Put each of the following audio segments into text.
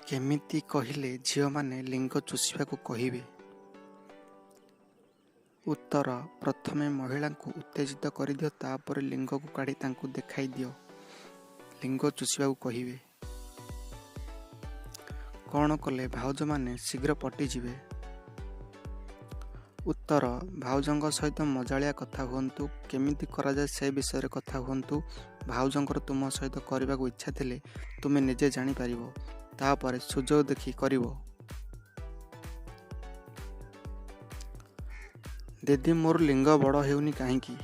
କେମିତି କହିଲେ ଝିଅମାନେ ଲିଙ୍ଗ ଚୁଷିବାକୁ କହିବେ? ଉତ୍ତର ପ୍ରଥମେ ମହିଳାଙ୍କୁ ଉତ୍ତେଜିତ କରିଦିଅ, ତାପରେ ଲିଙ୍ଗକୁ କାଢ଼ି ତାଙ୍କୁ ଦେଖାଇଦିଅ, ଲିଙ୍ଗ ଚୁଷିବାକୁ କହିବେ। କ'ଣ କଲେ ଭାଉଜମାନେ ଶୀଘ୍ର ପଟିଯିବେ? ଉତ୍ତର ଭାଉଜଙ୍କ ସହିତ ମଜାଳିଆ କଥା ହୁଅନ୍ତୁ, କେମିତି କରାଯାଏ ସେ ବିଷୟରେ କଥା ହୁଅନ୍ତୁ। ଭାଉଜଙ୍କର ତୁମ ସହିତ କରିବାକୁ ଇଚ୍ଛା ଥିଲେ ତୁମେ ନିଜେ ଜାଣିପାରିବ, ତାପରେ ସୁଯୋଗ ଦେଖି କରିବ। ଦିଦି, ମୋର ଲିଙ୍ଗ ବଡ଼ ହେଉନି କାହିଁକି?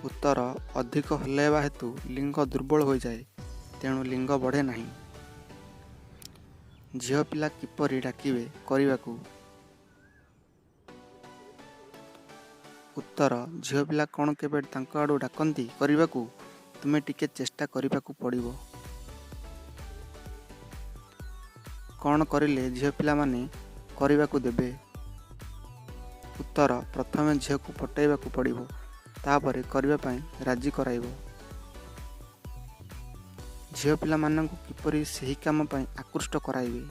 ଉତ୍ତର ଅଧିକ ହଲାଇବା ହେତୁ ଲିଙ୍ଗ ଦୁର୍ବଳ ହୋଇଯାଏ, ତେଣୁ ଲିଙ୍ଗ ବଢ଼େ ନାହିଁ। ଝିଅପିଲା କିପରି ଡାକିବେ କରିବାକୁ? ଉତ୍ତର ଝିଅପିଲା କ'ଣ କେବେ ତାଙ୍କ ଆଡ଼ୁ ଡାକନ୍ତି କରିବାକୁ? ତୁମେ ଟିକେ ଚେଷ୍ଟା କରିବାକୁ ପଡ଼ିବ। କ'ଣ କରିଲେ ଝିଅପିଲାମାନେ କରିବାକୁ ଦେବେ? ଉତ୍ତର ପ୍ରଥମେ ଝିଅକୁ ପଟାଇବାକୁ ପଡ଼ିବ, ତାପରେ କରିବା ପାଇଁ ରାଜି କରାଇବ। ଝିଅପିଲାମାନଙ୍କୁ କିପରି ସେହି କାମ ପାଇଁ ଆକୃଷ୍ଟ କରାଇବେ?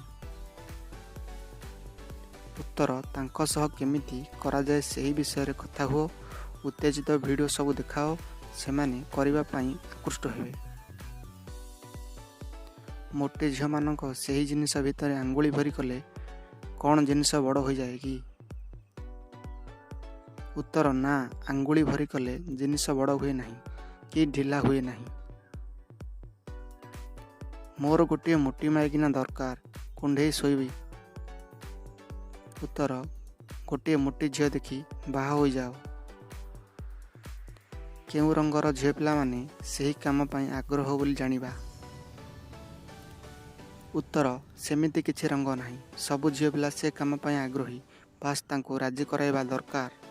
ଉତ୍ତର ତାଙ୍କ ସହ କେମିତି କରାଯାଏ ସେହି ବିଷୟରେ କଥା ହୁଅ, ଉତ୍ତେଜିତ ଭିଡ଼ିଓ ସବୁ ଦେଖାଅ, ସେମାନେ କରିବା ପାଇଁ ଆକୃଷ୍ଟ ହେବେ। ମୋଟି ଝିଅମାନଙ୍କ ସେହି ଜିନିଷ ଭିତରେ ଆଙ୍ଗୁଳି ଭରି କଲେ କ'ଣ ଜିନିଷ ବଡ଼ ହୋଇଯାଏ କି? ଉତ୍ତର ନା, ଆଙ୍ଗୁଳି ଭରି କଲେ ଜିନିଷ ବଡ଼ ହୁଏ ନାହିଁ କି ଢିଲା ହୁଏ ନାହିଁ। ମୋର ଗୋଟିଏ ମୋଟି ମାଇକିନା ଦରକାର, କୁଣ୍ଢେଇ ଶୋଇବି। ଉତ୍ତର ଗୋଟିଏ ମୋଟି ଝିଅ ଦେଖି ବାହା ହୋଇଯାଅ। କେଉଁ ରଙ୍ଗର ଝିଅପିଲାମାନେ ସେହି କାମ ପାଇଁ ଆଗ୍ରହ ବୋଲି ଜାଣିବା? ଉତ୍ତର ସେମିତି କିଛି ରଙ୍ଗ ନାହିଁ, ସବୁ ଝିଅପିଲା ସେ କାମ ପାଇଁ ଆଗ୍ରହୀ, ବାସ୍ ତାଙ୍କୁ ରାଜି କରାଇବା ଦରକାର।